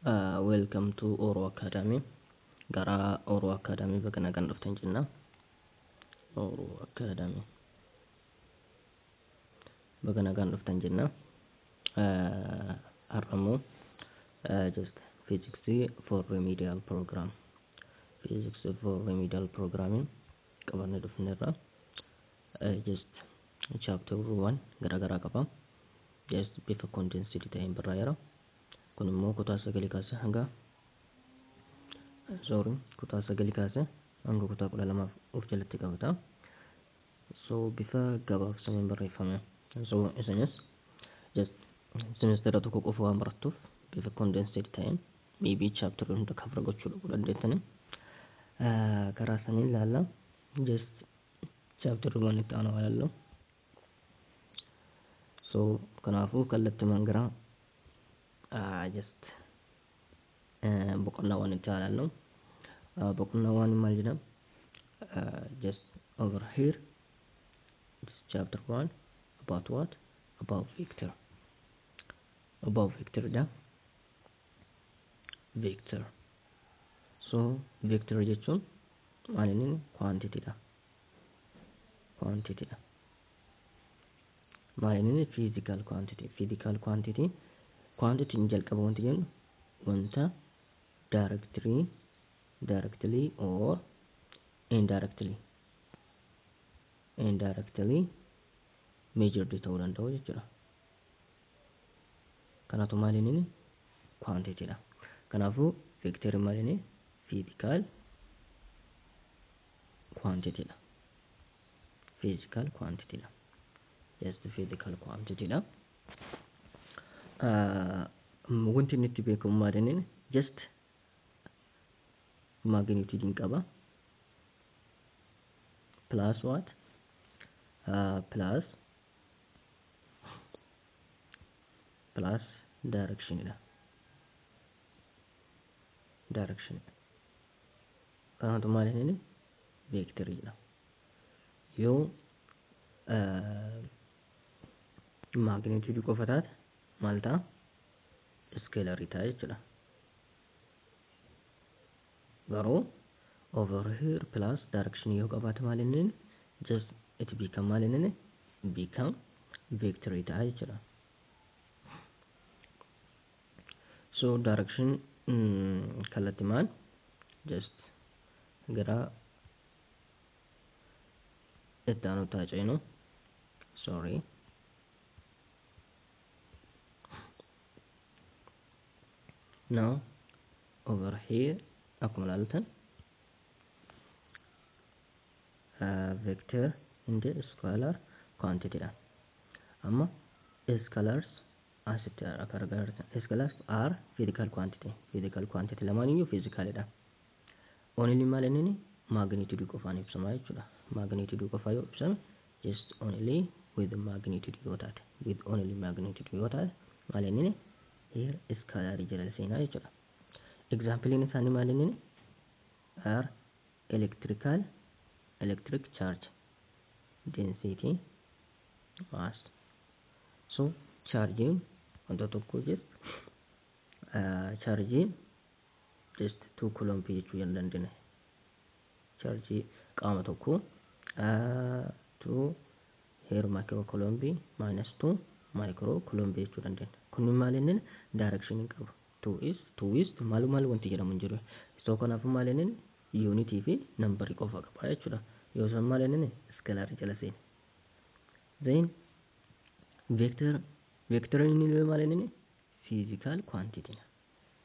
Welcome to Oro Academy. Gara Oro Academy baga nagaan dhuftan jenna. Oro Academy. Baga nagaan dhuftan jenna. Har'a immoo just physics for remedial program. Physics for remedial programming qabannee dhufneerra. Just chapter 1 garaagaraa qaba. Just bifa condensed ta'een barraa'eera. Kun immoo kutaa sagalii kaasee hanga, sorry, kutaa sagalii kaasee hanga kutaa 12f of jalatti qabata. So bifa gabaabsameen barreeffame. So isinis just semestera tokko qofa waan barattuuf bifa condensed ta'een maybe chapter hunda cover gochuu dhabuu dandeettani. Karaa saniin ilaalla. Just chapter 1 itti aanu ilaallu. So kanaafuu kallattumaan gara just boqonnaa waan itti ilaallu. Boqonnaa waan maal jedha? Just over here, this chapter 1 about what? About vector. About vector dha. Vector. So vector jechuun maal inni? Quantity dha. Quantity dha. Maal inni? Physical quantity. Physical quantity. Quantity jalqaba wanti jennu wanta directly or indirectly measured ta'uu danda'u jechuudha. Kanaatu maal inni? Quantity dha. Kanaafuu vector maal inni? Physical quantity dha. Physical quantity dha. Just physical quantity dha. Wanti inni itti beekamu maal inni? Just magnitude hin qaba. Plus what? Plus direction dha. Direction. Kanaatu maal inni? Vector dha. Yoo magnitude qofa taate maal ta'a? Scalar ta'a jechuudha. Garuu over here plus direction yoo qabaate maal inni? Just it become maal inni? Become vector ta'a jechuudha. So direction kallattimaan just gara itti aanutti haa ceenu. Sorry. Now over here akkuma ilaaltan vector and scalar quantity dha. Amma scalars asitti akka argaa, scalars are physical quantity. Physical quantity lamaan iyyuu physical dha. Only maal inni? Magnitude qofaan ibsama jechuudha. Magnitude qofa yoo ibsame, just only with magnitude yoo taate, with only magnitude yoo taate maal inni? Here scalar jala seenaa jechuudha. Example isaanii maal inni? Are electric charge, density, mass. So charging wanta tokko, just charging just 2 coulomb jechuu hin dandeenya. Charge qaama tokko 2 here micro coulomb minus 2 micro coulomb jechuu dandeenya. Kun maal inni? Direction hin qabu. 2 is 2 is maal maal wanti jedhamu hin jiru. So kanaafuu maal inni? Unitii fi numberii qofa qaba jechuudha. Yoo san maal inni? Scalar jala seene. Then vector inni maal inni? Physical quantity.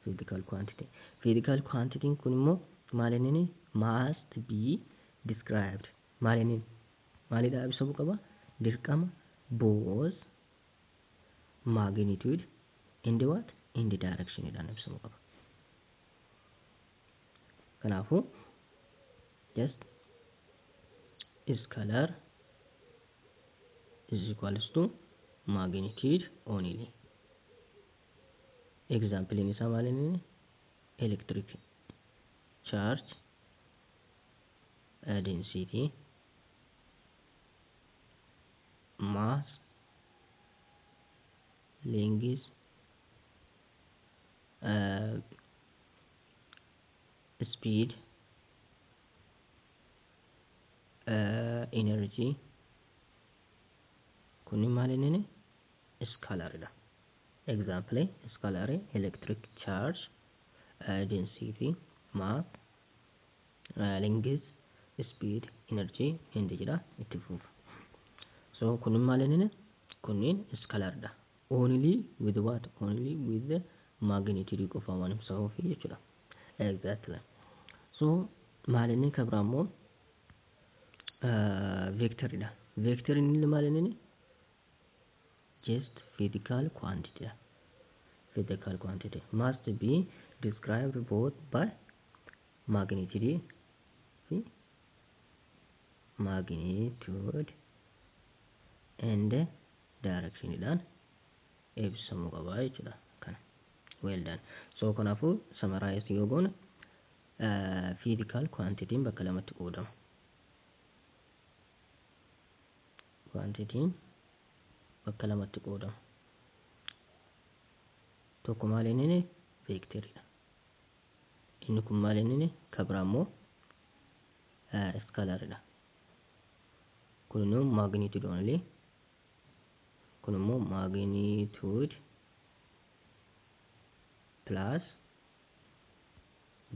Physical quantity. Physical quantity kun immoo maal inni? Must be described. Maal inni? Maalidha ibsamuu qaba? Dirqama both magnitude and what? In the direction dhaan ibsamuu qaba. Kanaafuu just scalar is equals to magnitude only. Example isaa maal inni? Electric charge, density, mass, length, Speed, energy, kunniin maal inni scalaridha. Example scalar electric charge, density, mass, length, speed, energy hindi jedha itti fufa. So kunniin maal inni kunniin scalaridha. Only with what? Only with the magnitude qofa waan ibsamuuf jechuudha. Exactly. So maal inni kan biraa immoo vectoridha. Vector inni maal inni just physical quantity. Physical quantity must be described both by magnitude fi magnitude and direction dhaan ibsamuu qaba jechuudha. Kana well done. So kanaafuu summarize yoo goone physical quantity bakka lamatti qoodama. Quantity bakka lamatti qoodama. Tokko maal inni vectoridha. Inni kun maal inni kan biraa immoo scalaridha. Kun immoo magnitude only. Kun immoo magnitude plus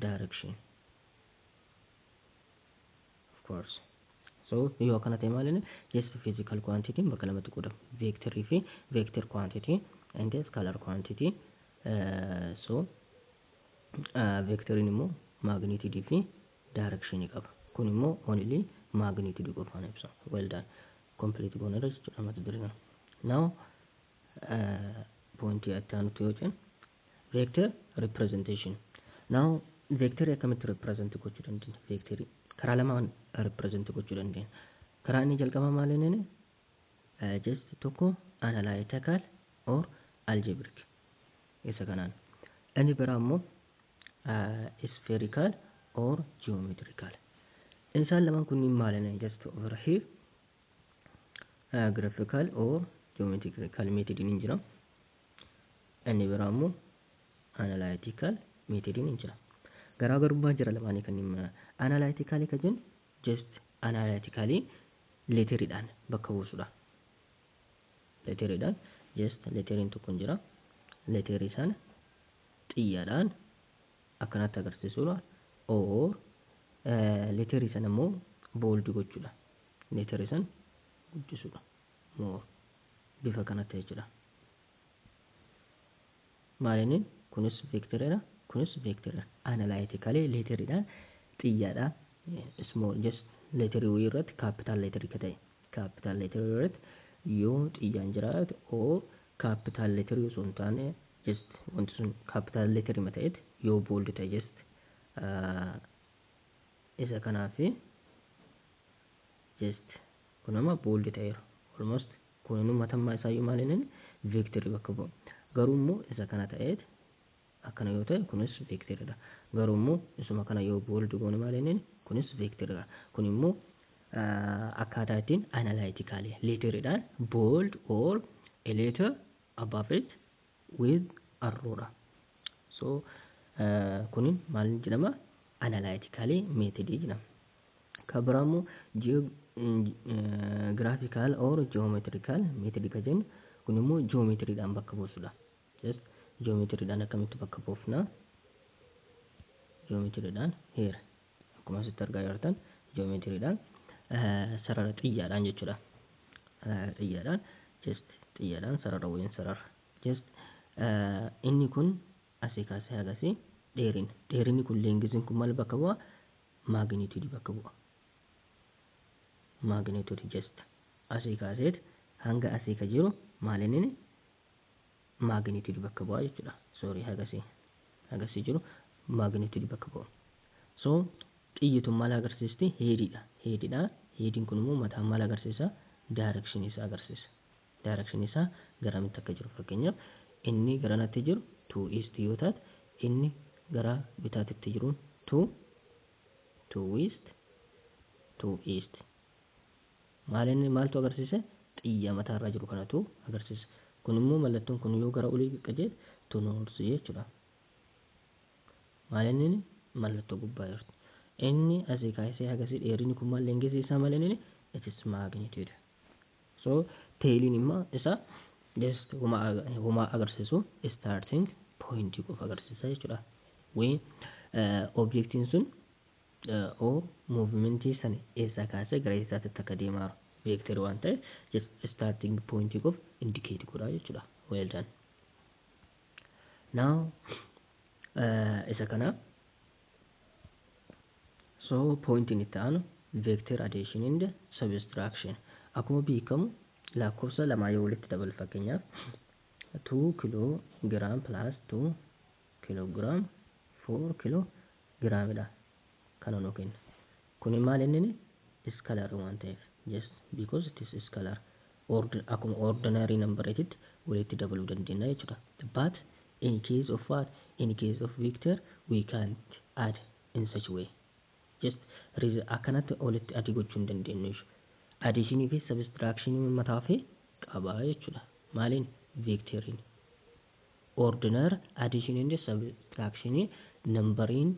direction. Of course. So yoo akkana ta'e maal inni just physical quantity bakka lamatti qoodama. Vectorii fi vector quantity and scalar quantity. So vectoriin immoo magnitude fi direction qaba. Kun immoo only magnitude qofaan ibsa. Well done. Complete gooneerra jechuudha mata duree kana. Now pointii itti aanutti yoo jennu vector representation. Now vectorii akkamitti represent gochuu dandeenya? Vectorii karaa lamaan represent gochuu dandeenya. Karaa inni jalqabaa maal inni just tokko analytical or algebraic isa kanaan. Inni biraa immoo spherical or geometrical. Isaan lamaan kunniin maal inni just over here graphical or geometrical method ni jira. Inni biraa immoo analytical method ni jira. Garaagarummaa jira lamaanii kanneen analytical kan jennu just analytically letteriidhaan bakka buusudha. Letteriidhaan just letteriin tokko hin jira. Letterii sana xiyyaadhaan akkanatti agarsiisudha. Or letterii sana immoo bold gochuudha. Letterii sana guddisuudha. More bifa kanatti jechuudha. Maal inni kunis vectoridha. Kunis vectoridha. Analytically letteriidhaan xiyyaadhaan small just letterii wayii irratti capital letterii ka ta'e capital letterii irratti yoo xiyyaan jiraate or capital letterii osoo hin taane just wanti sun capital letterii ma ta'etti yoo bold ta'e just isa kanaafi just kun amma bold ta'eera almost kun inni matammaa isaayyuu maal inni vectorii bakka bu'a. Garuu immoo isa kana ta'eet akkana yoo ta'e kunis vectoridha. Garuu immoo isuma kana yoo bold goone maal inni kunis vectoridha. Kun immoo akkaataa ittiin analytically letteriidhaan bold or a letter above it with arrowdha. So kunin maal jedhama? Analytically method jedhama. Kan biraa immoo graphical or geometrical method kan jennu kun immoo geometriidhaan bakka buusudha. Just geometriidhaan akkamitti bakka buufna? Geometriidhaan here akkuma asitti argaa jirtan geometriidhaan sarara xiyyaadhaan jechuudha. Xiyyaadhaan just xiyyaadhaan sarara wayiin sarara. Just inni kun asii kaasee hagasii dheerina. Dheerinni kun lengthiin kun maal bakka bu'a? Magnitude bakka bu'a. Magnitude just asii kaaseet hanga asii ka jiru maal inni magnitude bakka bu'a jechuudha. Sorry, hagasii jiru magnitude bakka bu'a. So xiyyituun maal agarsiisti? Headiidha. Headiidha. Headiin kun immoo mataan maal agarsiisa? Direction isaa agarsiisa. Direction isaa garamitti akka jiru, fakkeenyaaf inni garanatti jiru to east yoo taate, inni gara bitaatitti jiru to west, to east. Maal inni maaltu agarsiisa? Xiyya mataarra jiru kanatu agarsiisa. Kun immoo mallattoon kun yoo gara olii qajeele to north jechuudha. Maal inni Mallattoo gubbaa jirtu. Inni asii kaasee hagasii dheerinni kun maal length isaa maal inni? It is magnitude. So tailiin immoo isa just huma agarsiisu, starting point qofa agarsiisa jechuudha. When objectiin sun or movementii sana eessaa kaasee gara eessaatti akka deemaa jiru vector waan ta'eef, just starting point qofa indicate godha jechuudha. Well done. Now isa kana, so pointiin itti aanu vector addition and subtraction. Akkuma beekamu lakkoofsa lamaa yoo walitti dabalu, fakkeenyaaf 2 kilogram plus 2 kilogram 4 kiloogiraamidha kana nuu kenna. Kuni maal inni? Scalar waan ta'eef, just because it is scalar, akkuma ordinary number itti walitti dabaluu dandeenya jechuudha. But in case of what? In case of vector, we can't add in such way. Just akkanatti walitti add gochuu hin dandeenyu. Additionii fi subtractionii mataa fi qaba jechuudha. Maaliin? Vectoriin ordinary addition and subtraction numberiin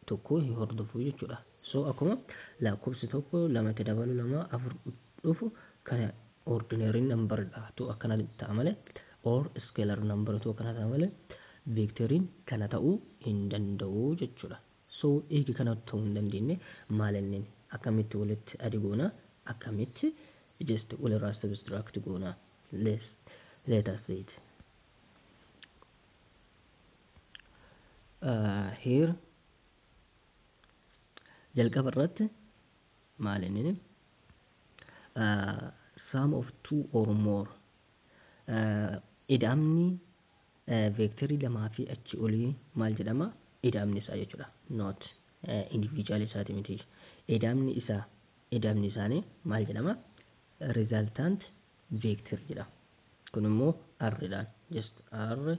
tokko hin hordofu jechuudha. So akkuma lakkoofsi tokko lamatti dabalu lama afur dhufu kana ordinary number dha tu akkana ta'a malee, or scalar number tu akkana ta'a malee, vectoriin kana ta'uu hin danda'u jechuudha. So eegi kana ta'uu hin dandeenye, maal inni? Akkamitti walitti add goona? Akkamitti just walirraa subtract goona? Let us see it. Here jalqaba irratti maal inni? Sum of two or more, ida'amni vectorii lamaa fi achi olii maal jedhama? Ida'amni isaa jechuudha, not individual isaati miti. Ida'amni isaa, ida'amni isaanii maal jedhama? Resultant vector jedhama. Kun immoo r dhaan, just r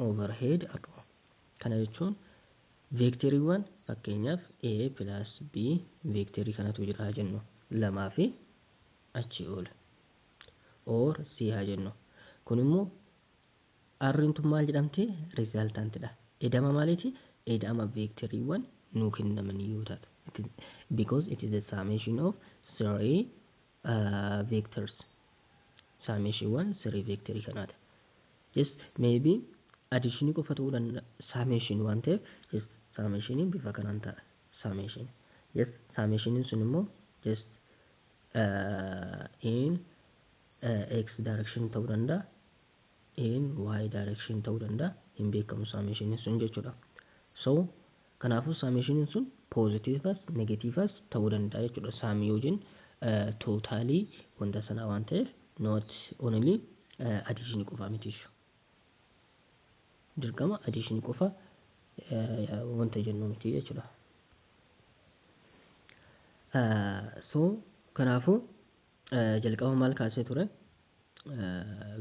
overhead arrow. Kana jechuun vectoriiwwan, fakkeenyaaf a plus b vectorii kanatu jira haa jennu, lamaa fi achi ol, or c haa jennu. Kun immoo r'n tun maal jedhamti? Resultantidha. Ida'ama maaliiti? Ida'ama vectoriiwwan nuu kennamanii yoo taatu, because it is the summation of three vectors, summation three vectorii kanaati. Just maybe addition qofa ta'uu danda'a. Summation waan ta'eef, just summation bifa kanaan ta'a. Summation, just summation sun immoo just in x direction ta'uu danda'a, in y direction ta'uu danda'a, hin beekamu summation sun jechuudha. So kanaafuu summation sun positiveas negativeas ta'uu danda'a jechuudha. Sum yoo jennu totalii wanta sanaa waan ta'eef, not only addition qofa miti. Dirqama addition qofa wanta jennu miti jechuudha. So kanaafuu jalqaba maal kaasee ture?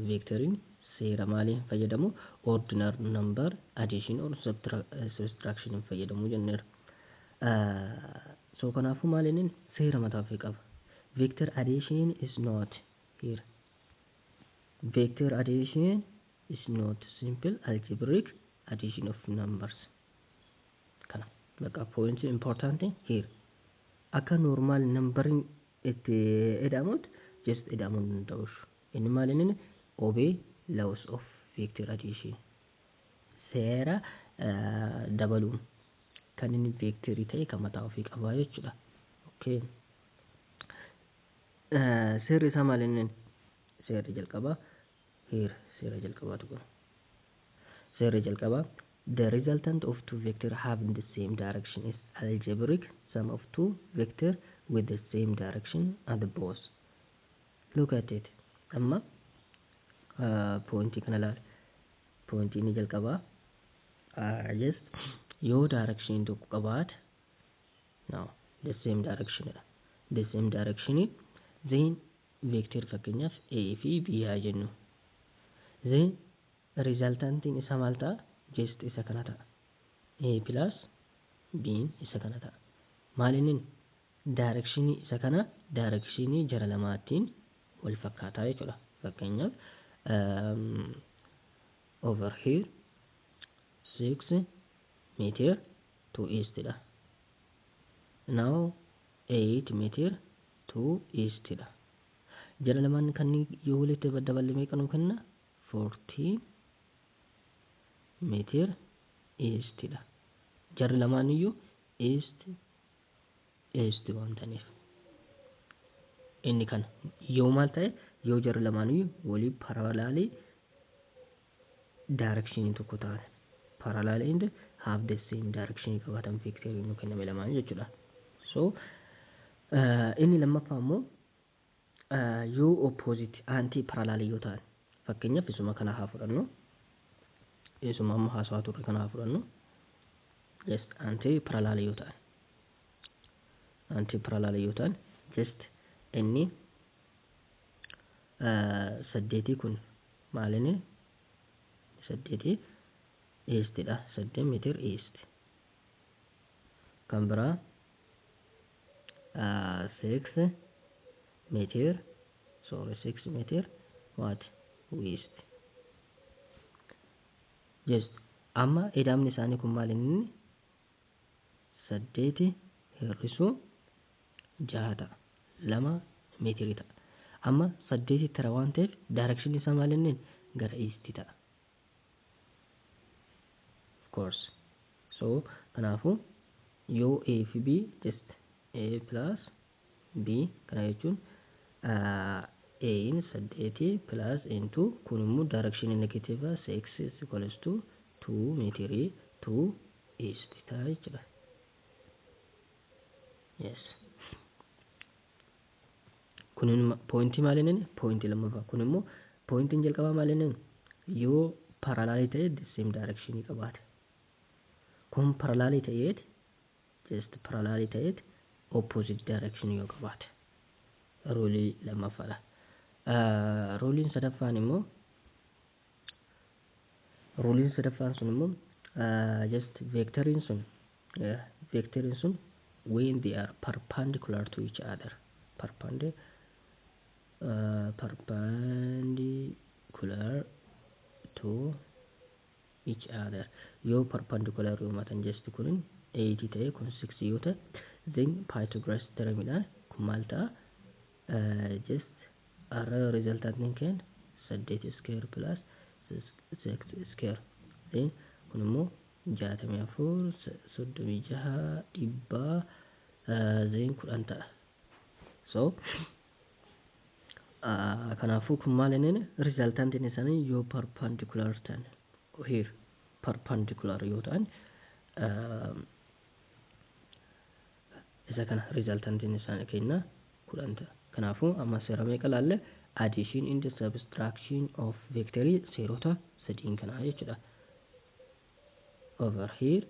Vectoriin seera maaliin fayyadamu? Ordinary number addition or subtraction fayyadamu jenneera. So kanaafuu maal inni? Seera mataa ofii qaba. Vector addition is not here. Vector addition is not simple algebraic addition of numbers. Kana bakka point important here. Akka normal numbering itti ida'amutti just ida'amuu hin danda'u. Inni maal inni? Obey laws of vector addition. Seera dabaluun kan inni vectorii ta'e kan mataa ofii qabaa jechuudha. Okay. Seerri isaa maal inni? Seerri jalqabaa here, seera jalqabaatu kun. Seerri jalqabaa, the resultant of two vector having the same direction is algebraic sum of two vector with the same direction at the both. Look at it. Amma pointii kana laal. Pointii inni jalqabaa just yoo direction tokko qabaate, now the same direction dha. The same direction, then vector fakkeenyaaf A fi B haa jennu. Then resultantiin isaa maal ta'a? Just isa kana ta'a. A plus B isa kana ta'a. Maal inni? Directionii isa kana directionii jara lamaatiin wal fakkaataa jechuudha. Fakkeenyaaf over here 6 meter to east dha. Now 8 meter to east dha. Jara lamaan kanneen yoo walitti daballe meeqa nuu kenna? 14 meter east dha. Jarri lamaan iyyuu east east waan ta'aniif. Inni kana yoo maal ta'e, yoo jarri lamaan iyyuu walii parallelii direction tokko ta'an, parallel and have the same direction qabaatan vectorii nu kenname lamaan jechuudha. So inni lammaffaa immoo yoo opposite, anti parallel yoo ta'an, fakkeenyaaf isuma kana haa fudhannu, isuma amma haasawaa turre kana haa fudhannu. Just anti parallel yoo ta'an, anti parallel yoo ta'an, just inni 8 kun maalini? 8 eastidha, 8 meter east. Kan biraa 6 meter, sorry, 6 meter what? West. Just amma ida'amni isaanii kun maal? Inni 8 hir'isuu 6 ta'a, 2 meetirii ta'a. Amma 8 tara waan ta'eef direction isaa maal? Inni gara east ta'a, of course. So kanaafuu yoo A fi B, just A plus B kana jechuun A'n 8 plus into kun immoo direction negative 6 is equals to 2 meetirii to east ta'a jechuudha. Yes. Kun pointii maal inni? Pointii lammaffaa. Kun immoo pointiin jalqabaa maal inni? Yoo parallelii ta'e the same direction qabaata. Kun parallelii ta'eet, just parallelii ta'eet opposite direction yoo qabaate. Ruleii lammaffaadha. Ruleiin sadaffaan immoo, ruleiin sadaffaan sun immoo just vectoriin sun when they are perpendicular to each other, perpendicular to each other, yoo perpendicular yoo matan, just kun 8 ta'e kun 6 yoo ta'e, then Pythagoras theoremidhaan kun maal ta'a? Just arra resultantiin keenya 8 square plus 6 square, then kun immoo 64, 36, 100, then 10 ta'a. So kanaafuu kun maal inni? Resultantiin isaanii yoo perpendicular ta'an, here perpendicular yoo ta'an, isa kana resultantiin isaanii kenna 10 ta'a. Kanaafuu amma seera meeqa laalle? Addition and the subtraction of vectorii seerota sadiin kanaa jechuudha. Over here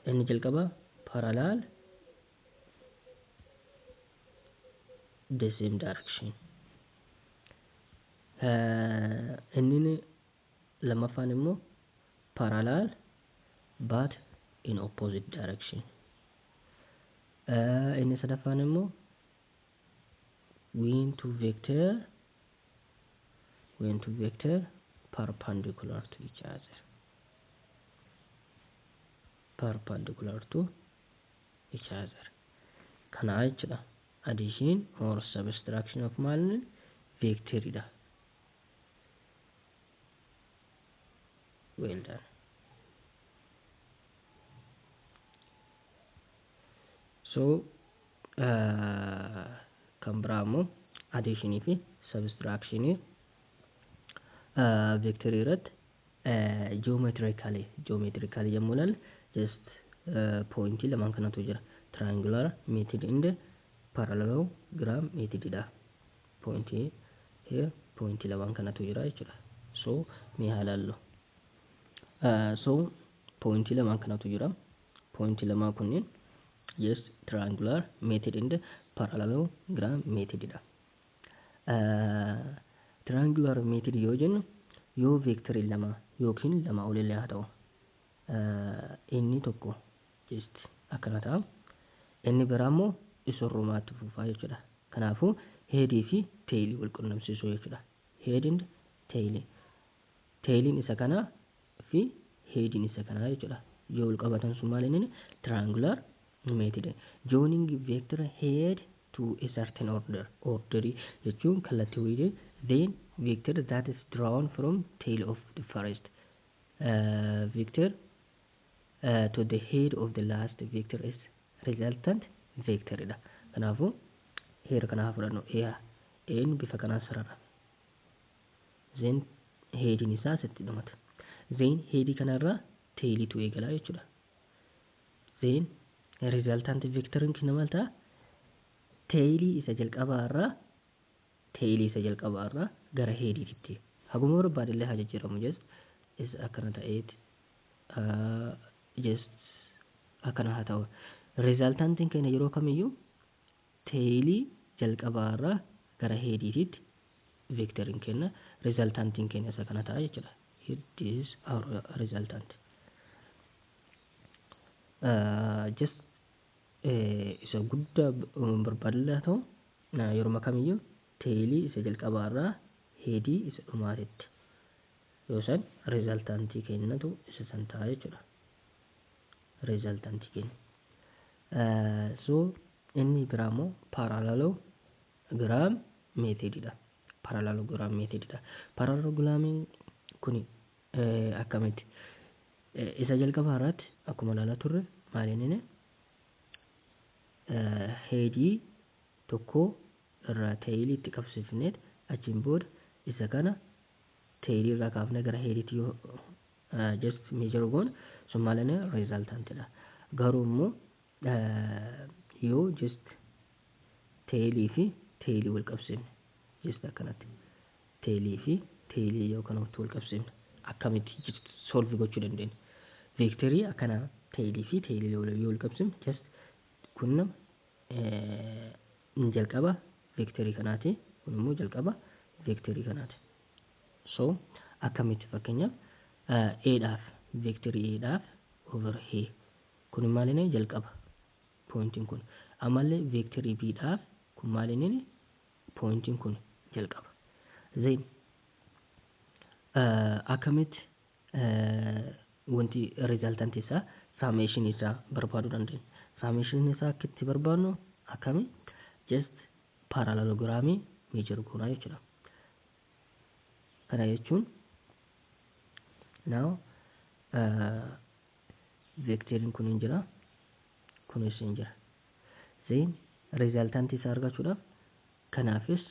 inni jalqaba parallel, the same direction. Inni lammaffaan immoo parallel but in opposite direction. Inni sadaffaan immoo when two vector perpendicular to each other, perpendicular to each other kana jechuudha. Addition or subtraction of maal? Vectoridha. Well done. So kan biraa immoo additionii fi subtractionii vectorii irratti geometrically yommuu ilaalle, just pointii lamaan kanatu jira, triangular method and parallelogram method dha. Pointii here, pointii lamaan kanatu jira jechuudha. So mee haa ilaallu. So pointii lamaan kanatu jira. Pointii lamaan kunneen yes, triangular method and parallelogram method dha. Triangular method yoo jennu, yoo vectorii lama yookiin lama olillee haa ta'u, inni tokko just akkana ta'a, inni biraa immoo isorrumaatti fufaa jechuudha. Kanaafuu headii fi tailii wal qunnamsiisuu jechuudha. Head and tailii, tailiin isa kanaa fi headiin isa kanaa jechuudha. Yoo wal qabatan sun maal inni triangular method. Joining vector head to a certain order. Order jechuun kallattii wayii, then vector that is drawn from tail of the first vector to the head of the last vector is resultant vector dha. Kanaafuu heera kana haa fudhannu. A A'n bifa kanaan sarara. Then headiin isaa asitti dhumata. Then headii kanarraa tailiitu eegalaa jechuudha. Then resultant vectoriin keenya maal ta'a? Tailii isa jalqabaarraa, tailii isa jalqabaarraa gara headiitti haguma barbaadellee haa jijjiiramu. Just isa akkana ta'eeti, just akkana haa ta'u. Resultantiin keenya yeroo kamiyyuu tailii jalqabaarraa gara headiitti vectoriin keenya, resultantiin keenya isa kana ta'a jechuudha. It is our resultant. Just isa guddaa barbaadellee haa ta'u, yeroo kamiyyuu tailii isa jalqabaarraa headii isa dhumaatitti yoo san resultantii keenyatu isa san ta'a jechuudha. Resultantii keenya. So inni biraa immoo parallelogram methodidha. Parallelogram methodidha. Parallelogramiin kun akkamitti? Isa jalqabaa irratti akkuma ilaalaa turre maaliin inni headii tokko irraa tailii itti qabsiifneet, achiin booda isa kana tailii irraa kaafnee gara headiitti yoo just measure goone sun maal inni resultantidha. Garuu immoo yoo just tailii fi tailii wal qabsiifne, just akkanatti tailii fi tailii yoo kanatti wal qabsiifne, akkamitti just solve gochuu dandeenya? Vectorii akkana tailii fi tailii yoo wal qabsiifne, just kun nama jalqaba vectorii kanaati, kun immoo jalqaba vectorii kanaati. So akkamitti? Fakkeenyaaf A dhaaf, vectorii A dhaaf over here kun maal inni jalqaba pointiin kun, ammallee vectorii B dhaaf kun maal inni pointiin kun jalqaba. Then akkamitti wanti resultant isaa, summation isaa barbaaduu dandeenya? Summation isaa akka itti barbaadnu akkami? Just parallelogramii measure goonaa jechuudha. Kana jechuun now vectoriin kun hin jira, kunis hin jira. Then resultant isaa argachuudhaaf kanaafis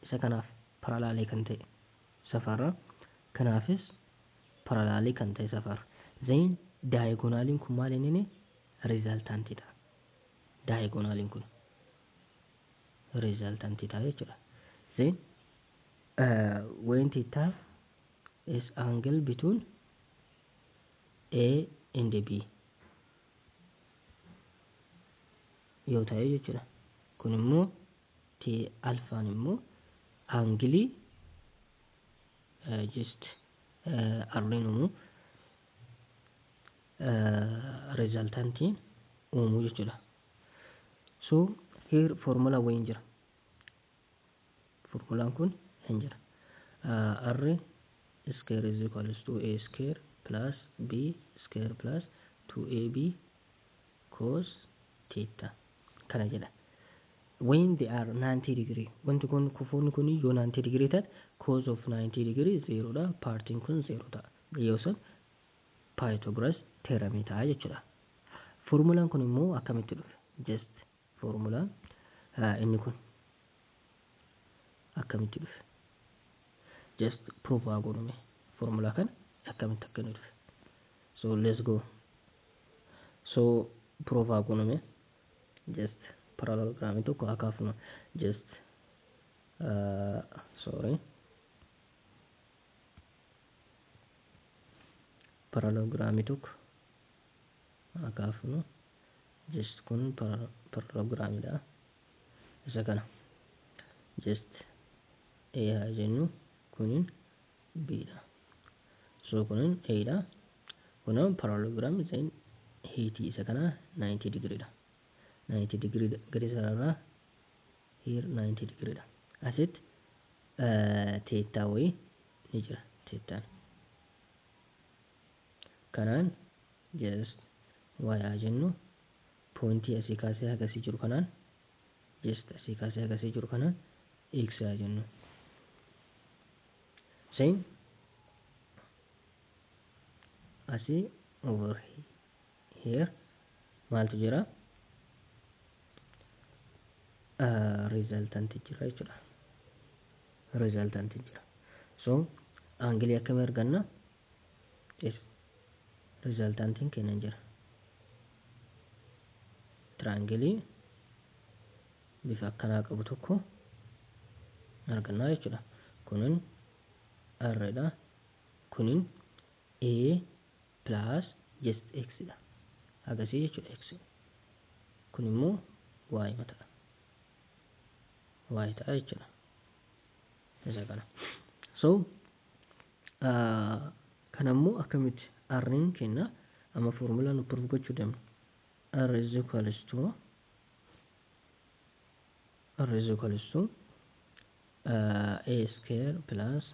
isa kanaaf parallelii kan ta'e safara, kanaafis parallelii kan ta'e safara. Then diagonaliin kun maal inni resultantidha. Diagonaliin kun resultantidha jechuudha. Then when theta is angle between A and B yoo ta'e jechuudha. Kun immoo T alphaan immoo angleii just R'n uumuu, resultantiin uumuu jechuudha. So here formula wayiin jira. Formulaan kun hin jira. R square is equals to A square plus B square plus 2AB cos theta kana jedha. When they are 90 degree, wanti kun kufoonni kun yoo 90 degree ta'e, cos of 90 degree 0 dha, partiin kun 0 ta'a. Yoo san Pythagoras theorem ta'a jechuudha. Formulaan kun immoo akkamitti dhufe? Just formulaan inni kun akkamitti dhufe? Just proof haa godhume, formulaa kana akkamitti akka inni dhufe. So let's go. So proof haa godhume, just parallelogram tokko haa kaafnu. Just sorry, parallelogram tokko haa kaafnu. Just kun parallelogramidha. Isa kana just A haa jennu, kunin B dha. So kunin A dha, kun parallelogram. Then height isa kana 90 degree dha. 90 degree gadi sarara here 90 degree dha. Asitti theta wayii ni jira. Thetaan kanaan Just y haa jennu. Pointii asii kaasee hagasii jiru kanaan, just asii kaasee hagasii jiru kanaan x haa jennu. Same asii over here maaltu jira? Resultant jira jechuudha. Resultant jira. So angle akkamii arganna? Yes, resultantiin kennan jira. Triangle bifa akkanaa qabu tokko argannaa jechuudha. Kunin R dha. Kunin A plus just x dha. Agasii jechuudha x. Kun immoo y ta'a. Y ta'a jechuudha. Isa kana. So kan ammoo akkamitti R'n kenna? Amma formula nu proof gochuu deemna. R is equals to A square plus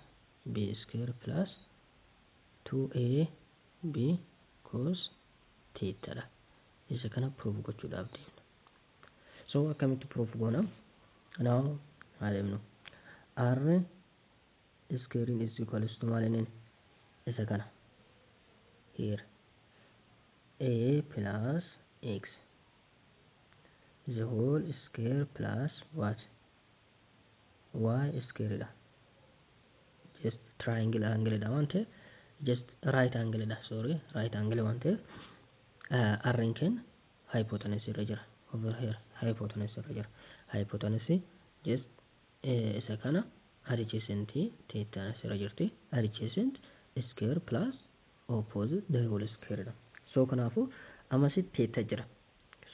B square plus 2A B cos theta dha. Isa kana proof gochuudhaaf deemna. So akkamitti proof goona? Now haa deemnu. R square is equals to maal inni? Isa kana. Here A plus x the whole square plus what? Y square dha. Just triangle angle dha waan ta'eef, just right angle dha, sorry, right angle waan ta'eef R kenna hypotenuse irra jira. Over here hypotenuse irra jira. Hypotenuse just isa kana adjacent theta irra jirti. Adjacent square plus opposite the whole square dha. So kanaafuu amasitti theta jira.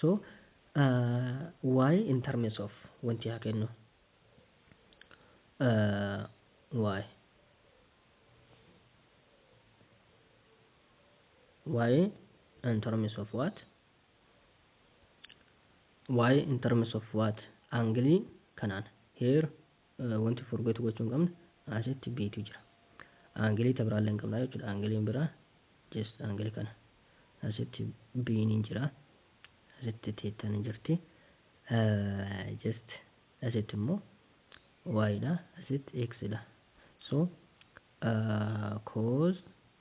So y in terms of wanti haa kennu, y y in terms of what? Y in terms of what? Angle kanaan here wanti forget gochuu hin qabne asitti b tu jira. Angle ta biraallee hin qabna jechuudha. Angleen biraa just angle kana asitti b ni jira, asitti theta ni jirti, just asitti immoo y dha, asitti x dha. So cos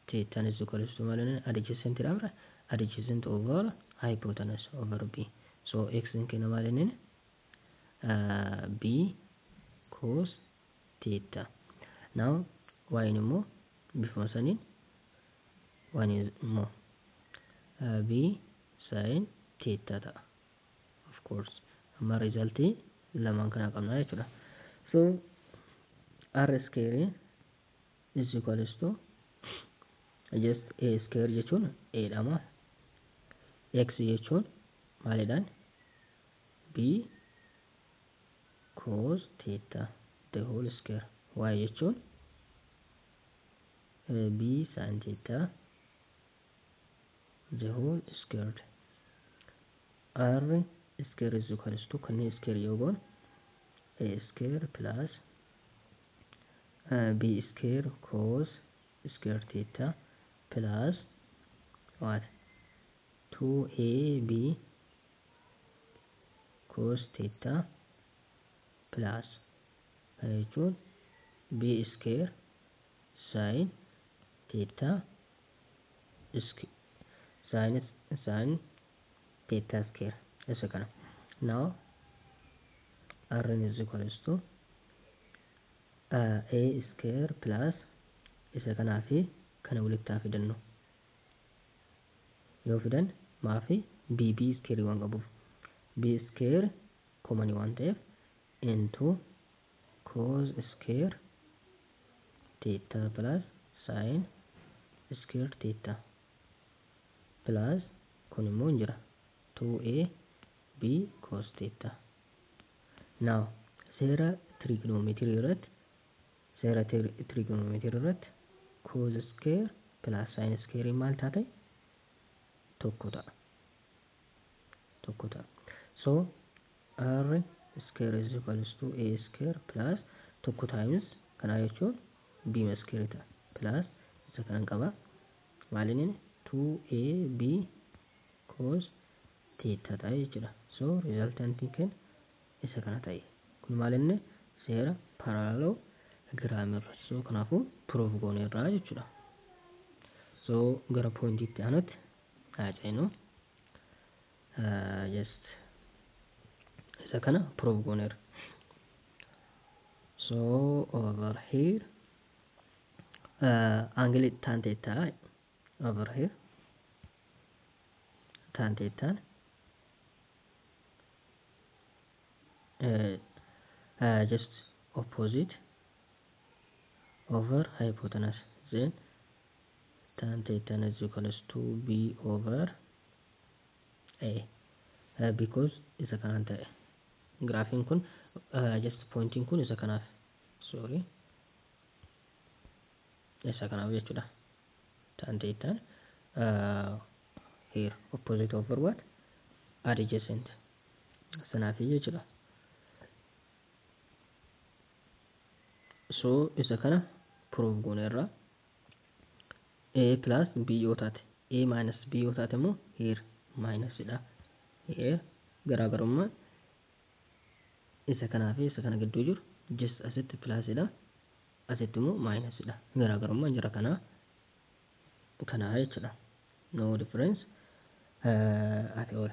theta is equals to maal inni? Adjacent dha bira, adjacent over hypotenuse over b. So x in kenna maal inni? B cos theta. Now y immoo bifuma saniin y immoo b sin theta ta'a. Of course amma resultii lamaan kana qabna jechuudha. So r square is equals to just a square jechuun a dhama, x jechuun maalidhaan? B cos theta the whole square, y jechuun b sin theta the whole squared. R square is equals to kanneen square yoo goon a square plus b square cos square theta plus what? 2ab cos theta plus kana jechuun b square sin theta sin theta square isa kana. Now r is equals to a square plus isa kanaa fi kana walitti haa fidannu. Yoo fidan maafi b b square waan qabuuf b square common waan ta'eef into cos square theta plus sin square theta plus kun immoo hin jira 2a b cos theta. Now seera trigonometry irratti, seera trigonometry irratti cos square plus sin square maal taate? Tokko ta'a, tokko ta'a. So r square is equals to a square plus tokko times kana jechuun b square ta'a plus isa kanan qaba maaliin 2ab cos theta ta'e jechuudha. So resultantiin keenya isa kana ta'e. Kun maal inni seera parallelogram irra. So kanaafuu proof gooneerraa jechuudha. So gara pointiitti aanutti haa ceenu. Just isa kana proof gooneerra. So over here angle tan theta over here tan theta just opposite over hypotenuse, then tan theta is equals to b over a, because isa kanaan ta'e graafiin kun just pointiin kun isa kanaaf, sorry, isa kanaaf jechuudha. Tan theta here opposite over what? Adjacent sanaaf jechuudha. So isa kana proof gooneerra. A plus b yoo taate, a minus b yoo taate immoo here minus dha. Here garaagarummaa isa kanaa fi isa kana gidduu jiru just asitti plus dha, asitti immoo minus dha. Garaagarummaan jira kanaa kanaa jechuudha. No difference at all.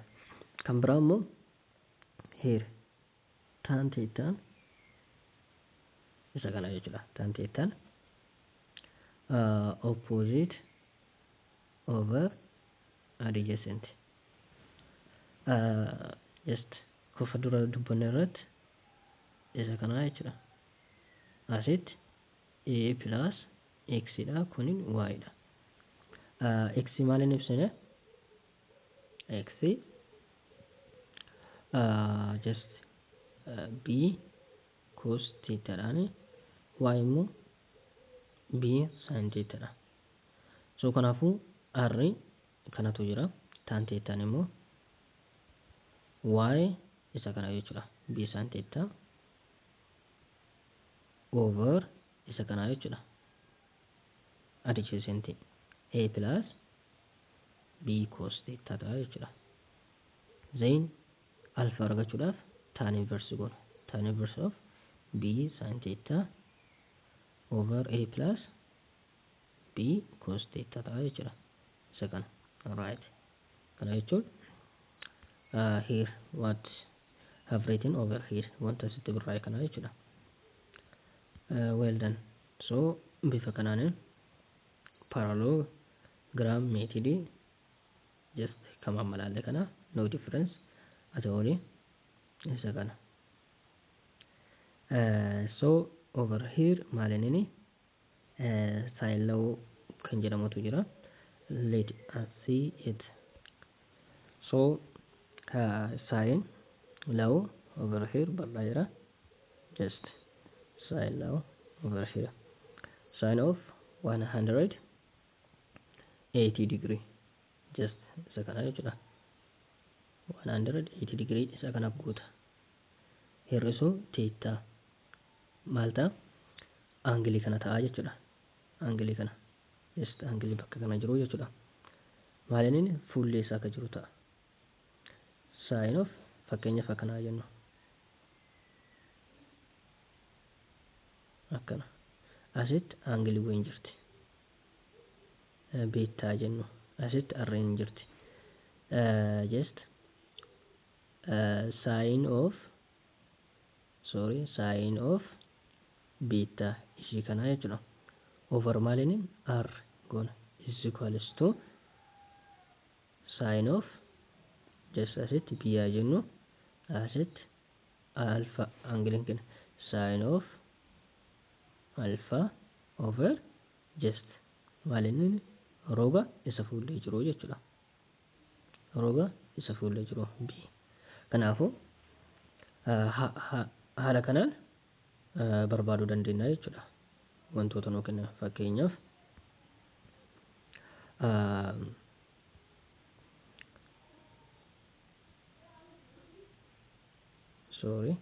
Kan biraa immoo here tan theta isa kana jechuudha. Tan theta opposite over adjacent, just kofa dura dubbanne irratti isa kana jechuudha. Asitti a plus x dha, kunin y dha. X maaliin ibsine? X just b cos theta dhaan, y immoo b sin theta dha. So kanaafuu r kanatu jira, tan theta immoo y isa kana jechuudha, b sin theta over isa kana jechuudha, adjacent a plus b cos theta ta'a jechuudha. Then alpha argachuudhaaf tan inverse goona. Tan inverse of b sin theta over a plus b cos theta ta'a jechuudha. Isa kana. Alright. Kana jechuun here what have written over here wanta asitti barraa'e kana jechuudha. Well done. So bifa kanaanin parallelogram method just kama ammalaalle kana, no difference at all isa kana. So over here maalinini sine law kan jedhamutu jira. Let us see it. So sine law over here bal'aa jira. Just sine law over here, sine of 180 degree, just isa kana jechuudha. 180 degree isa kanaaf guuta. Hir'isuu theta maal ta'a? Angilii kana ta'a jechuudha. Angilii kana, just angilii bakka kana jiru jechuudha. Maaliin fuullee isaa akka jiru ta'a. Sine of fakkeenyaaf akkanaa jennu, akkana asitti angilii wayiin jirti, beta jennu, asitti arreen jirti. Just sine of, sorry, sine of beta ishii kana jechuudha, over maaliin r goona is equals to sine of just asitti b jennu, asitti alpha angiliin kenna, sine of alpha over just maaliin roga isa fuullee jiru jechuudha. Roga isa fuullee jiru b. Kanaafuu haala kanaan barbaaduu dandeenya jechuudha. Wantoota nuu kennan fakkeenyaaf sorry,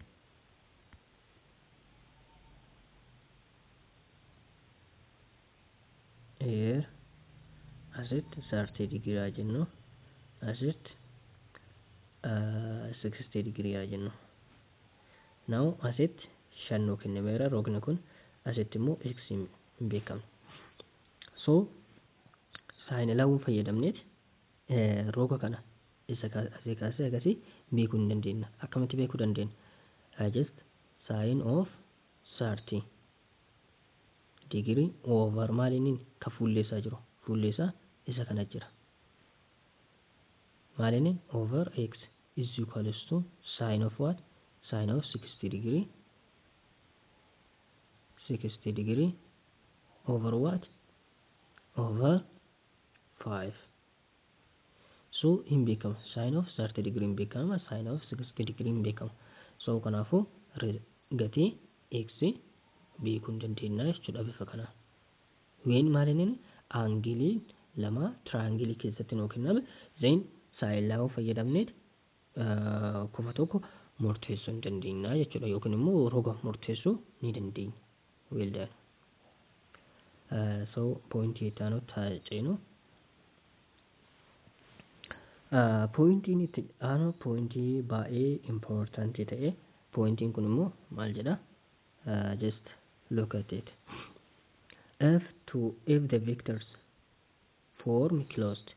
here asitti Asitti 30 degree haa jennu, asitti 60 degree haa jennu. Now asitti 5 nuu kennameera rogni kun, asitti immoo x hin beekamne. So sine lawuu fayyadamneet roga kana isa asii kaasee agasii beekuu hin dandeenya. Akkamitti beekuu dandeenya? Just sine of 30 degree over maal inni ka fuulleessaa jiru, fuulleessaa isa kana jira. Maal inni over x is equals to sine of what? Sine of 60 degree, 60 degree over what? Over 5. So hin beekama, sine of 30 degree hin beekama, sine of 60 degree hin beekama. So kanaafuu gatii x beekuu hin dandeenya jechuudha bifa kanaan. When maal inni angleii lama triangleii keessatti nuu kenname, then sine lama fayyadamneet kofa tokko murteessuu hin dandeenya jechuudha, yookiin immoo roga murteessuu ni dandeenya. Well done. So pointii itti aanutti haa ceenu. Pointiin itti aanu pointii baay'ee importantii ta'e. Pointiin kun immoo maal jedha? Just look at it. If the vectors form closed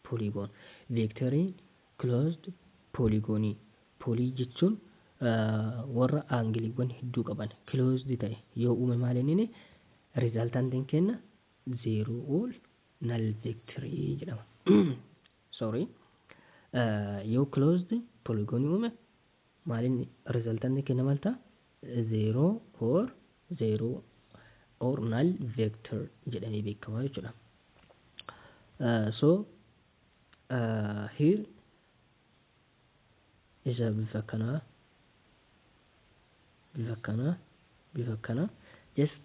polygon, vectoriin closed polygonii, poly jechuun warra angleiiwwan hedduu qaban, closed ta'e yoo uume, maal inni resultantiin kenna? Zero or null vectorii jedhama. Sorry, yoo closed polygonii uume, maal inni resultantiin kenna? Maal ta'a? Zero or null vector jedhamee beekama jechuudha. So here isa bifa kanaa, bifa kanaa, bifa kanaa, just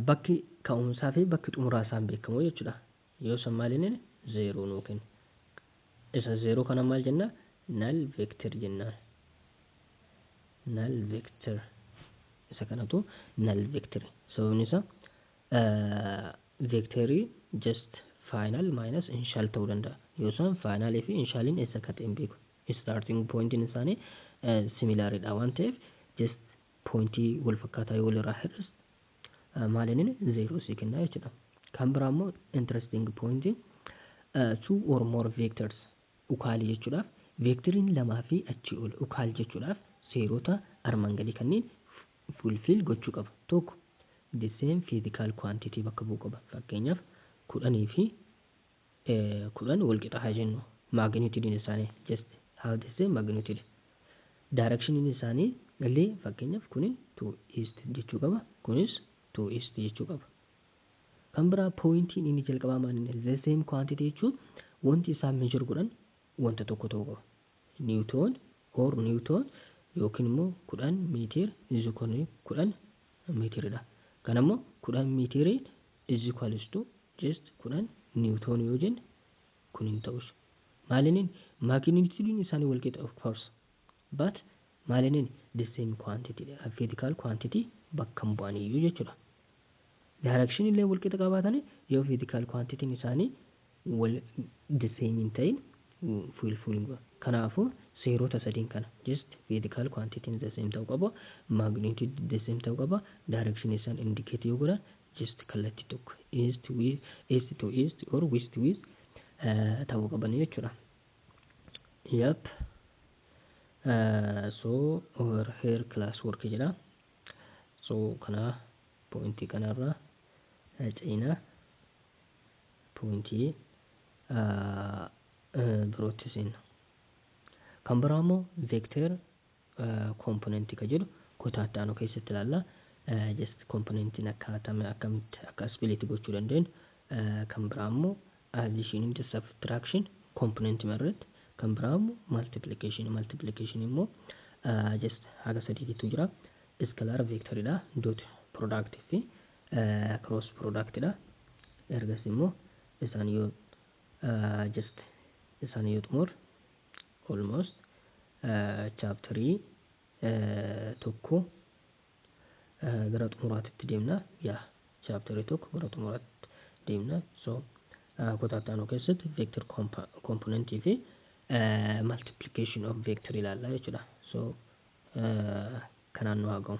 bakki ka'umsaa fi bakki xumuraa isaan beekamu jechuudha. Yoo san maal inni zero nuu kenna. Isa zero kana maal jenna? Null vector jennaan. Null vector, isa kanatu null vector. Sababni isaa vectorii just final minus initial ta'uu danda'a. Yoo isaan finalii fi initialiin eessa akka ta'e hin beeku. Starting pointiin isaanii similaridha waan ta'eef, just pointii wal fakkaataa yoo walirraa hir'is, maal inni zero sii kenna jechuudha. Kan biraa immoo interesting pointii, two or more vectors equalii jechuudhaaf, vectoriin lamaa fi achii ol equal jechuudhaaf seerota armaan gadii kanneen fulfill gochuu qaba. Tokko, the same physical quantity bakka bu'uu qaba. Fakkeenyaaf 10 fi 10 wal qixa haa jennu. Magnitude isaanii just have the same magnitude. Direction isaanii illee, fakkeenyaaf kunin to east jechuu qaba. Kunis to east jechuu qaba. Kan biraa pointiin inni jalqabaa maal inni the same quantity jechuun wanti isaan measure godhan wanta tokko ta'uu qaba. Newton or newton yookiin immoo 10 meter is equal 10 meetiridha. Kan ammoo 10 meetirii is equals to just 10 newton yoo jenne kun hin ta'us. Maaliniin magnitudeiin isaanii wal qixa, of course, but maaliniin the same quantity, physical quantity bakka hin bu'an iyyuu jechuudha. Direction illee wal qixa qabaatanii yoo physical quantity isaanii wal the same hin ta'in fulfill hin godhan. Kanaafuu seerota sadiin kana, just physical quantity the same ta'uu qaba, magnitude the same ta'uu qaba, direction isaan indicate yoo godhan just kallattii tokko, east with east to east or west to west ta'uu qaban jechuudha. Yep. So over here class work jedha. So kana pointii kanarra cina pointii birootti seenna. Kan biraa immoo vector componentii ka jedhu kutaa itti aanu keessatti ilaalla. Just componentiin akkaataa akkamitti akka split gochuu dandeenyu, kan biraa immoo addition and subtraction componentii irratti, kan biraa immoo multiplication. Multiplication immoo just haga sadiitu jira. Scalar vectoridha, dot product fi cross productidha. Ergas immoo isaan yoo just isaan yoo xumur, almost chapterii 1 gara xumuraatitti deemna. Yaa, chapterii 1 gara xumuraatti deemna. So Kutaa itti aanu keessatti vector componentii fi multiplication of vector ilaalla jechuudha. So kanaan nu haa ga'u.